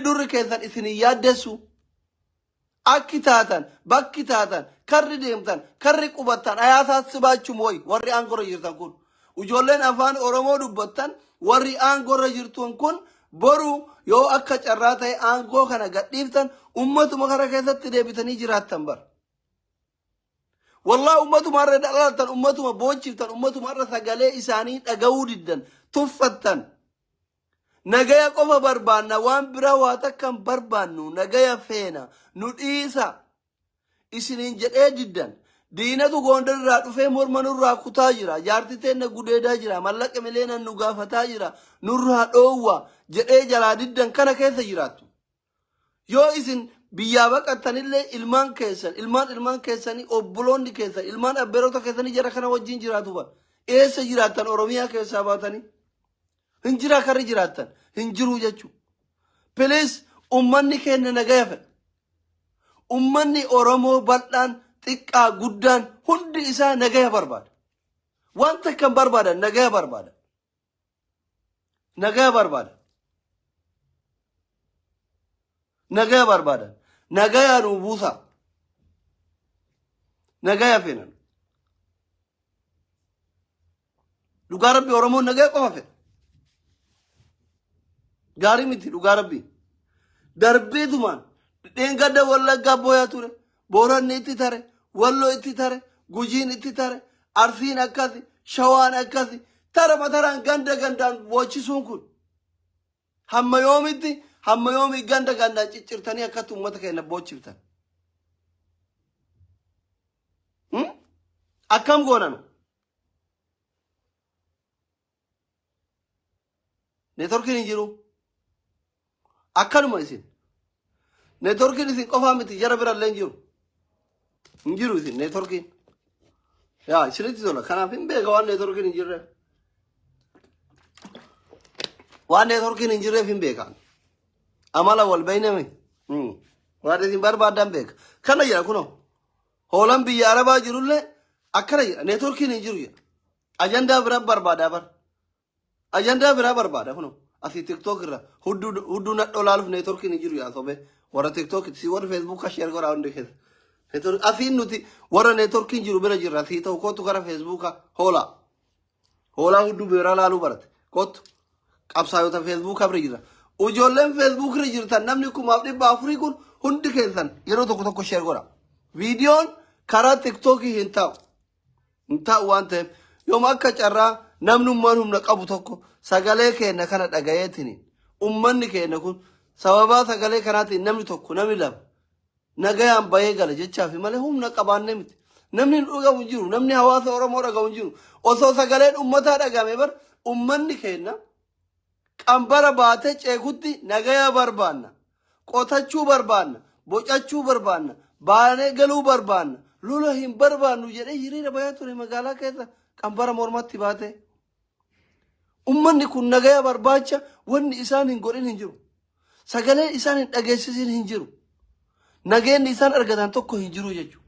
Fuuldurri keessan isin hin yaaddessu? Akki taatan, bakki taatan, karri deemtan, karri qubattan ayaasaa sibaachum woy warri aangorra jirtan kun. Ijoolleen afaan Oromoo dubbattan warri aangorra jirtun kun boru yoo akka carraa ta'e aangoo kana gadhiiftan ummatuma kana keessatti deebitanii jiraattan bar. Wallah ummatuma irra dhalattan, ummatuma boochiftan, ummatuma irra sagalee isaanii dhaga'uu diddan, tuffattan. Nagaya qofa barbaanna waan biraa waa takka hin barbaannu nagaya feena nu dhiisa isiniin jedhee diddan. Diinatu Goondar irraa dhufee morma nurraa kutaa jira jaarti teenna gudeedaa jira mallaqa mileenan nu gaafataa jira nurraa dhoowwa jedhee jalaa diddan kana keessa jiraattu. Yoo isin biyyaa baqattanillee ilmaan keessan, ilmaan ilmaan keessanii, obboloonni keessan, ilmaan abbeerota keessanii jara kana wajjin jiraatu bara. Eessa jiraattan Oromiyaa keessaa baatanii? Hin jiraa karri jiraattan? Hin jiruu jechuudha. Please ummanni keenya nagaya fedha. Ummanni Oromoo bal'aan, xiqqaa, guddaan hundi isaa nagaya barbaada. Wanta kan barbaadan nagaya barbaada. Nagaya barbaadan. Nagaya barbaadan. Nagaya nuu buusaa. Nagaya feenan. Dhugaa rabbi Oromoon nagaya qofa fedha. Gaarii miti dhugaa rabbi. Darbeetumaan dheengadda wallaggaa booyaa ture. Booranni itti tare, Wallo itti tare, Gujiin itti tare, Arsiin akkasi, Shawaan akkasi, tarama taraan ganda gandaan boochisuun kun hamma yoomitti hamma yoomii ganda gandaan ciccirtanii akkatti uummata keenya boochiftan. Hmm? Akkam goonanu? Neetworkiin hin jiru. Akkanuma isin. Neetworkiin isin qofaa miti jara bira illee hin jiru. Hin jiru isin neetworkiin. Yaa isinitti tola. Kanaaf hin beeka waan neetworkiin hin jirreef. Waan neetworkiin hin jirreef hin beeka. Amala wal beeyname. Waan isin barbaadan beeka. Kana jedha kunoo. Hoolaan biyya Arabaa jirullee akkana jedha. Neetworkiin hin jiru jedha. Ajandaa biraa barbaadaa bara. Ajandaa biraa barbaada kunoo. Asii TikTok irra hudduu hudduu nadhoo laaluuf neetworkiin hin jiru yaa sobee. Warra TikTok si warri Facebook share godhaa hundi keessa. Network asiin nuti warra neetworkiin jiru bira jirra asii ta'u kootu gara Facebook hoolaa. Hoolaa hudduu biraa laaluu barate. Kootu qabsaayota Facebook bira jirra. Ijoolleen Facebook irra jirtan namni 4,400 kun hundi keessan yeroo tokko tokko share godha. Viidiyoon karaa TikTokii hin taa'u. Hin taa'u waan ta'eef yooma akka carraa namnummaan humna qabu tokko sagalee keenya kana dhagayeetiin ummanni keenya kun sababaa sagalee kanaatiin namni tokko namni lama nagayaan bahee gala jechaafi malee humna qabaannee miti. Namni nu dhagahu hin jiru. Namni hawaasa Oromoo dhagahu hin jiru. Osoo sagaleen ummataa dhagahame bar ummanni keenya qambara baatee ceekutti nagaya barbaanna. Qotachuu barbaanna. Bocachuu barbaanna. Baanee galuu barbaanna. Lola hin barbaannu jedhee hiriira bayaa ture magaalaa keessa qambara mormatti baatee. Ummanni kun nagaya barbaacha wanni isaan hin godhin hin jiru. Sagaleen isaan hin dhageessisin hin jiru. Nageenni isaan argatan tokko hin jiru jechuudha.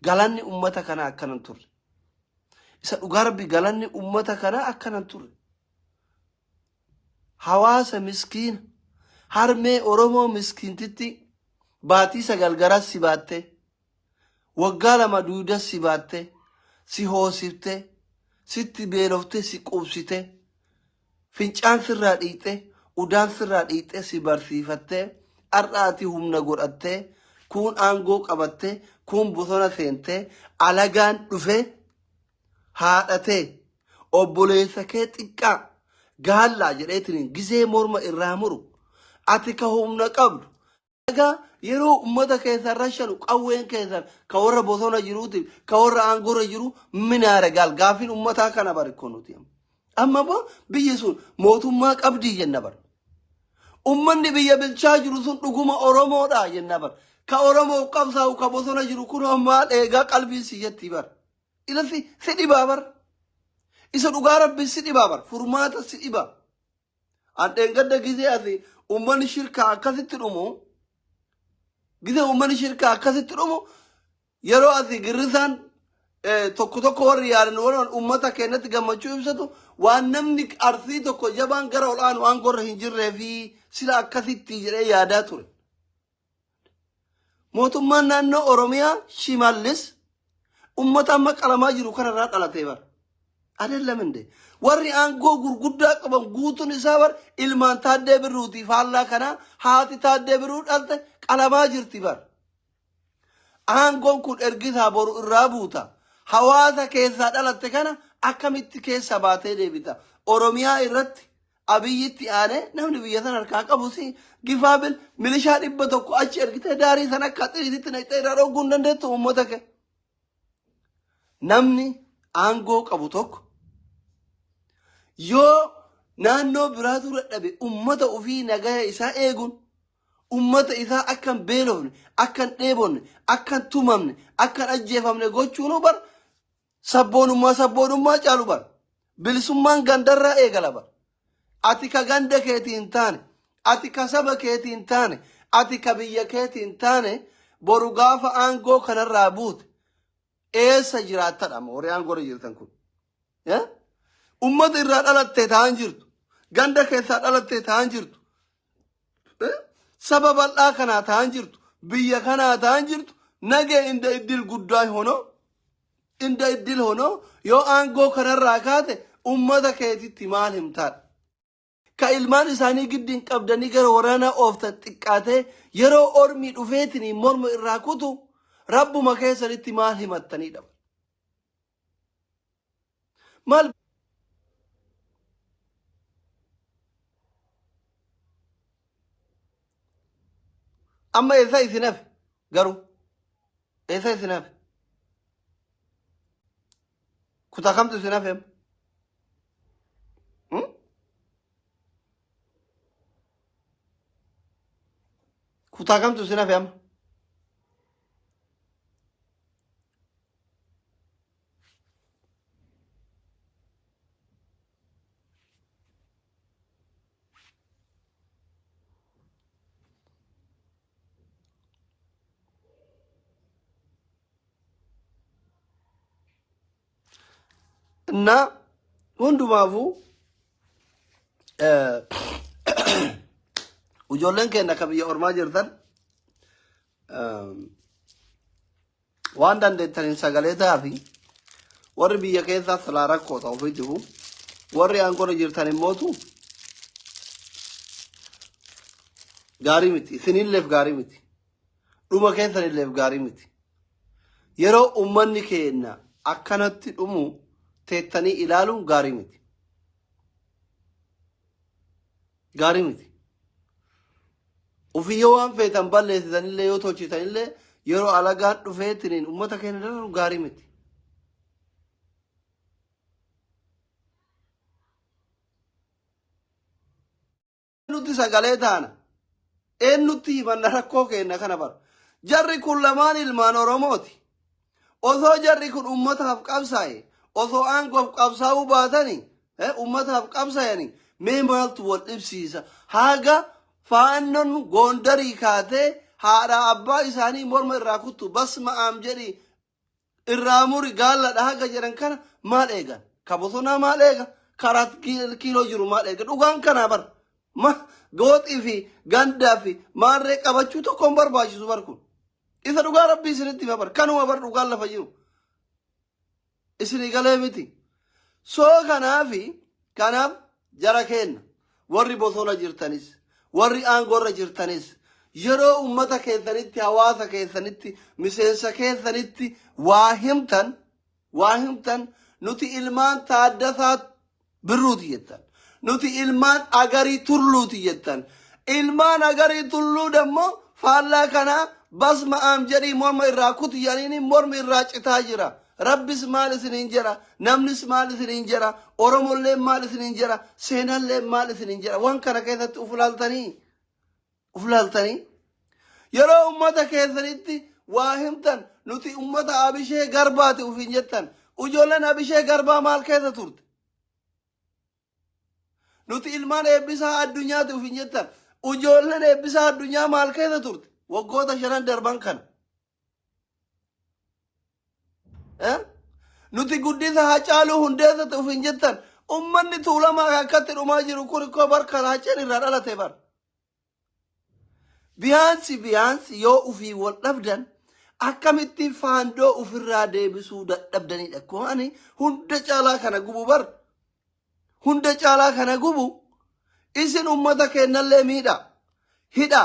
Galanni ummata kanaa akkana hin turre. Isa dhugaa rabbi galanni ummata kanaa akkana hin turre. Hawaasa miskiina harmee Oromoo miskiintitti baatii 9 garaa si baattee waggaa 2 dugda si baattee si hoosiftee sitti beeloftee si quubsitee fincaan sirraa dhiiqxee udaan sirraa dhiiqxee si barsiifattee har'a ati humna godhattee kuun aangoo qabattee kuun bosona seentee alagaan dhufee haadha tee obboleessa kee xiqqaa gaallaa jedheetiin gizee morma irraa muru ati ka humna qabdu Egaa yeroo ummata keessan rashanu qawween keessan ka warra bosona jiruutiif ka warra aangorra jiru minaara gaal gaafiin ummataa kana bari kun nuti amma. Amma immoo biyyi sun mootummaa qabdii jenna bar. Ummanni biyya bilchaa jiru sun dhuguma Oromoodha jenna bar. Ka Oromoof qabsaa'u ka bosona jiru kun maal eegaa qalbiin si jetti bar. Ila si si dhibaa bar. Isa dhugaa rabbi si dhibaa bar. Furmaata si dhibaa. An dheengadda gizee asi ummanni shirkaa akkasitti dhumu gizee ummanni shirkaa akkasitti dhumu yeroo asi girrisaan Tokko tokko warri yaadan warra ummata keenyatti gammachuu ibsatu waan namni Arsii tokko jabaan gara ol aanu aangorra hin jirree fi sila akkasitti jedhee yaadaa ture. Mootummaan naannoo Oromiyaa Shimallis ummata amma qalamaa jiru kanarraa dhalatee bara. Adeellam inde. Warri aangoo gurguddaa qaban guutuun isaa bar ilmaan Taaddee Birruuti faallaa kanaa haati Taaddee Birruu dhalte qalamaa jirti bar. Aangoon kun ergisaa boru irraa buuta. Hawaasa keessaa dhalatte kana akkamitti keessa baatee deebita? Oromiyaa irratti Abiyyitti aanee namni biyya sana harkaa qabu si gifaabil milishaa 100 achi ergitee daarii sana akka xiriititti naqxee irraa dhogguu hin dandeettu uummata kee. Namni aangoo qabu tokko yoo naannoo biraatu dadhabe uummata ofii nagaya isaa eeguun ummata isaa akka hin beelofne, akka hin dheebonne, akka hin tumamne, akka hin ajjeefamne gochuunuu bar sabboonummaa sabboonummaa caalu bar. Bilisummaan gandarraa eegala bar. Ati ka ganda keetii hin taane, ati ka saba keetii hin taane, ati ka biyya keetii hin taane boru gaafa aangoo kanarraa buute eessa jiraattadha amma warri aangoo irra jirtan kun. Eh? Ummata irraa dhalattee ta'an jirtu. Ganda keessaa dhalattee ta'an jirtu. Eh? Saba bal'aa kanaa ta'an jirtu. Biyya kanaa ta'an jirtu. Nagee inda iddil guddaa hono. Inda iddil hono yoo aangoo kanarraa kaate ummata keetitti maal himtaadha? Ka ilmaan isaanii giddiin qabdanii gara waraanaa ooftan xiqqaatee yeroo ormi dhufeetiin morma irraa kutu rabbuma keessanitti maal himattaniidha? Maal amma eessa isin hafe garuu eessa isin hafe kutaa kamtu isin hafe amma? Hmm? Kutaa kamtu isin hafe amma? እና hundumaafuu ijoolleen keenya akka biyya ormaa jirtan waan dandeettaniin sagalee ta'aa fi warri biyya keessaa silaa rakkoo ta'u ofii jiru warri aangoorra jirtan immootu gaarii miti isinilleef gaarii miti dhuma keessanilleef gaarii miti yeroo ummanni keenya akkanatti dhumu teettanii ilaaluun gaarii miti gaarii miti. Ofii yoo waan feetan balleessitanillee yoo tolchitanillee yeroo alagaan dhufeetiniin uummata keenya dararu gaarii miti. Nuti sagalee taana. Eenyutti himanna rakkoo keenya kana bara. Jarri kun lamaan ilmaan Oromooti. Osoo jarri kun uummataaf qabsaa'e, osoo aangoof qabsaa'uu baatani, uummataaf qabsaa'ani, mee maaltu wal dhibsiisa? Haga faannon Goondarii kaatee haadha abbaa isaanii morma irraa kuttu basma aam jedhi irraa muri gaalladha haga jedhan kana maal eegan? Ka bosonaa maal eega? Karaa kiiloo jiru maal eega? Dhugaan kanaa bar. Ma gooxii fi gandaa fi maarree qabachuu tokko hin barbaachisu bar kun. Isa dhugaa rabbii isinitti hima bar. Kanuma bar dhugaan lafa jiru. Isinii galee miti. Soo kanaafi kanaaf jara keenna warri bosona jirtanis warri aangoorra jirtanis yeroo ummata keessanitti hawaasa keessanitti miseensa keessanitti waa himtan waa himtan nuti ilmaan Taaddasaa Birruuti jettan. Nuti ilmaan Agarii Tulluuti jettan. Ilmaan Agarii Tulluu dammoo faallaa kanaa basma aam jedhii morma irraa kuti jedhaniini mormi irraa citaa jira. Rabbis maal isiniin jedha, namnis maal isiniin jedha, Oromolleen maal isiniin jedha, seenalleen maal isiniin jedha. Waan kana keessatti uf ilaaltanii uf laaltanii yeroo ummata keessanitti waa himtan nuti ummata Abishee Garbaati ufiin jettan ijoolleen Abishee Garbaa maal keessa turte nuti ilmaan Eebbisaa Addunyaati ufiin jettan ijoolleen Eebbisaa Addunyaa maal keessa turte waggoota shanan darban kana Eh? Nuti guddisa Hacaaluu Hundeessatti ofiin jettan. Ummanni Tuulamaa akkatti dhumaa jiru kun koo bar kan Haceen irraa dhalate bar. Biyaansi biyaansi yoo ufii wal dhabdan akkamitti faandoo ofirraa deebisuu dadhabdanidha. Koo ani hunda caalaa kana gubu bar. Hunda caalaa kana gubu isin ummata keennallee miidha. Hidha,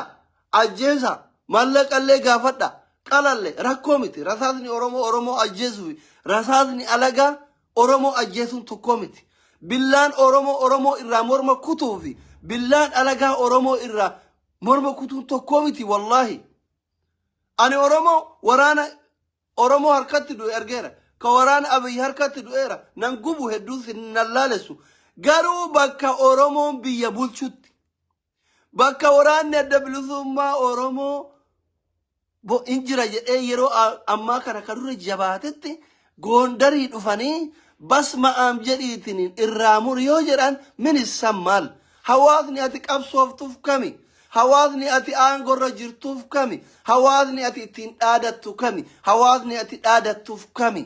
ajjeesa, mallaqallee gaafadha. Qalalle rakkoo miti. Rasaasni Oromoo Oromoo ajjeesuufi rasaasni alagaa Oromoo ajjeesuun tokkoo miti. Billaan Oromoo Oromoo irraa morma kutuufi billaan alagaa Oromoo irraa morma kutuun tokkoo miti wallaahi. Ani Oromoo waraana Oromoo harkatti du'e argeera. Ka waraana Abiy harkatti du'eera. Nan gubu hedduun sin nan laalessu. Garuu bakka Oromoon biyya bulchutti, bakka waraanni Adda Bilisummaa Oromoo bo in jira jedhee yeroo ammaa kana ka dura jabaatetti Goondarii dhufanii basma'aam jedhiitiin irraa muri yoo jedhan min issan maal? Hawaasni ati qabsooftuuf kami? Hawaasni ati aangorra jirtuuf kami? Hawaasni ati ittiin dhaadattu kami? Hawaasni ati dhaadattuuf kami?